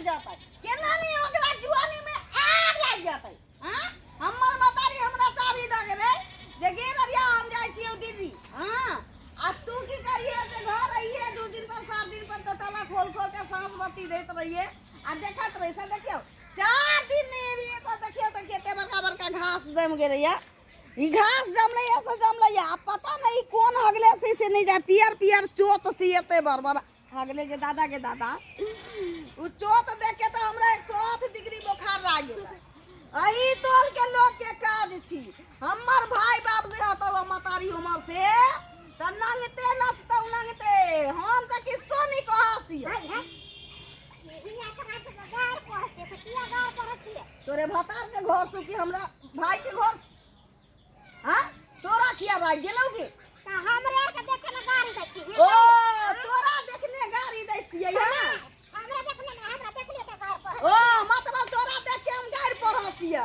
जेतै, केना नहि ओकरा जुआनी में आग लागि जेतै। हाँ, हमर मतारी हमरा चाभी दऽ गेलै जे गे ररिया, हम जाइ छियौ दीदी। हाँ, आ तू की करिहे जे घर रहिहे 2 दिन पर, 7 दिन पर, तऽ ताला खोल खोल के साँझ बत्ती दैत रहिए आ देखैत रही। से देखियौ, 4 दिन नहि एलियै तऽ देखियौ तऽ कते बड़का बड़का घास जमि गेलैया। ई घास जमलैया से जमलैया, आ पता नहीं कोन हगले से नहीं जाए, पियर पियर चोत से एते बड़ बड़ हगले के दादा के दादा। उ चोत देख के तऽ हमरा 108 डिग्री बोखार लागि गेलै। एही टोल के लोग के काज छी। हमर भाई बाप जे हतौ, मतारी हमर, से तऽ नंगते नचतौ नंगते। हम तऽ किस्सो नहीं कहसियै। हाय हाय, ई अपना सबके गार पढ़ै छियै से किया गार पढ़ै छियै? तोरे भतार के घर से कि हमरा भाई के घर से? हाँ, तोरा किया राग गेलौ गे? तऽ हमरे आरके देखे ने गारी दै छी। ओ, तोरा देखने गाड़ी दै छियै? हाँ। हमरा देखने ने, हमरा देखले तऽ गार पढ़ै। ओ, मतलब तोरा देख के हम गारि पढ़ै छियै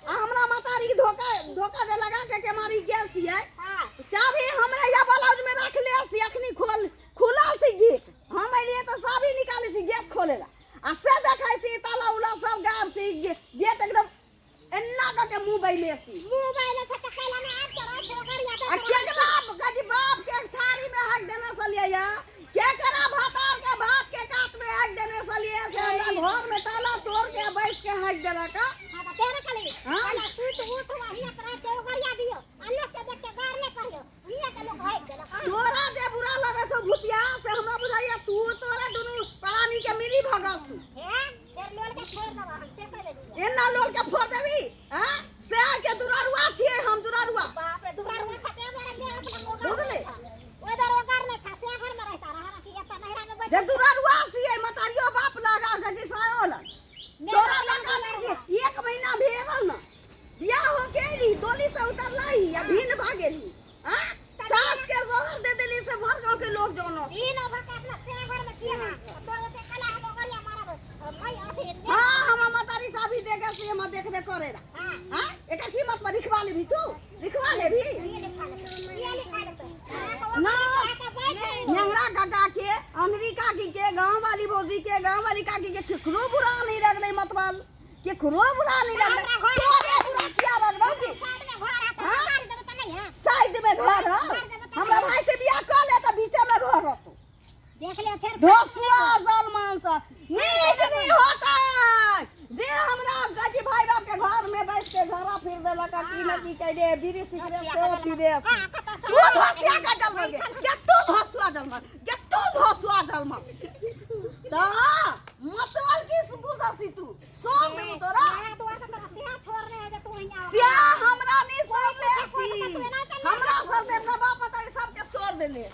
आ हमरा मतारी के धोखा धोखा जे लगा के केमारी गेल छियै। चाभी हमरा या ब्लाउज में रखले छी, अखनी खोल खुलल छी गेट। हम एलियै तऽ चाभी निकालै छी गेट खोले ला, आ से देखै छी ताला उला सब गायब छी, गेट एकदम एन्ना कऽ के मुँह बैले छी। मोबाइल छै तऽ कैला ने आबि के रहै छै गाड़िया। आ केकरा गज बाप के थारी में हक देने छलियै या केकरा भातार के भात के कात में हक देने छलियै से हमरा घर में ताला तोड़ के बैस के हक देलक? हाँ, तऽ तेरे कहली। हाँ? कैला सुति उठ, हियाँ पर आबि के गाड़िया दियौ आ लोक के देख के गार नहि पढ़ियौ, हियाँ के लोक हकि देलक। हाँ। तोरा जे बुरा लगे छौ भूतिया, से हमरा बुझाइया तू तोरा दुनू प्राणी के मिली भगत तू। हे, फेर लोल के फोड़ि देबऽ हम, से कहि दै छियै। एना लोल के फोड़ देबी? हाँ, से के दुरारुआ छियै हम, दुरारुआ। बाप रे, दुरारुआ छै ते बड़ा मेरा अपना ओगार। बुझली? ओदर ओगार नहि छै, से घर में रहता रहा कि एतऽ नैहरा में बैठ जे दुरारुआ छियै, मतारियो बाप लगा के जे सायो लग तोरा लगा नहीं छी। एक महीना भेल न बियाह हो के एली, डोली से उतरलही आ भिन भा गेली। हाँ, सास के जहर दे देली से भर गांव के लोग जानो। दिन भर के अपना से घर में छियै ना, तोर ओते कला हम ओगरिया मारब मैं अथी। हाँ, हम मतारी साभी देखे से हम देख दे करे रा। हाँ। हाँ, एकर की मतलब? लिखवा लेबी तू, लिखवा लेबी? ये लिखा लेतै, ये लिखा लेतै। ना। आके बैठ। नेंगरा काका के, अंगरी काकी के, गांव वाली भौजी के, गांव वाली काकी के, केकरो बुरा नहीं लगलै। मतलब केकरो बुरा नहीं लगलै, तोरे बुरा किया लगलौ की? साइड में घर है हाँ? तऽ गाड़ी देबै तऽ नहीं है। साइड में घर हो? हमरा भाई से बियाह कर ले तऽ बीचे में घर रहतो। देख ले फेर। ढोसुआ जलमान सा नीक नहीं होता जे हमरा गजी भाई बाप के घर में बैठ के झरा फिर देलक आ की न की कैले, बीड़ी सिगरेट सेहो पीले। तू धसिया का जलम गे, गे तू धसुआ जलम गे, तू धसुआ जलम। त मतलब की बुझसी तू? सोर देबू तोरा। स्या हमरा नहीं सोर ले सी, हमरा सब दे अपना बाप बताई सबके सोर देले।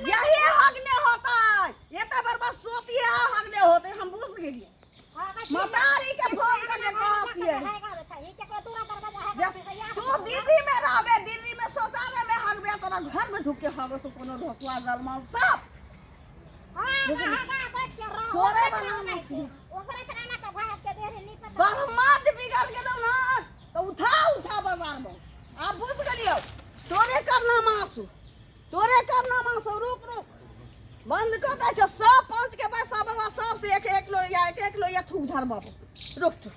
यही हगने होता है, ये तो बर्बाद सोती है, हगने होते हम बुझ गेलिए। मतारी के फोन करके कहसिए तू दिल्ली में रहबे, दिल्ली में शौचालय में हगबे, तोरा घर में ढुक के हगो से कोनो ढोसुआ जलमल सब सोरे वाला नहीं छी। बर्बाद बिगड़ गेलौ ना तो उठा उठा बाजार में। आब बुझ गेलियौ, तोरे करना मासु, तोरे करना मासु। रुक रुक, बंद कऽ दै छौ। सब पंच के पैसा बाबा, सब से एक एक लो या एक एक लो या थूक धर बाबू। रुक तू।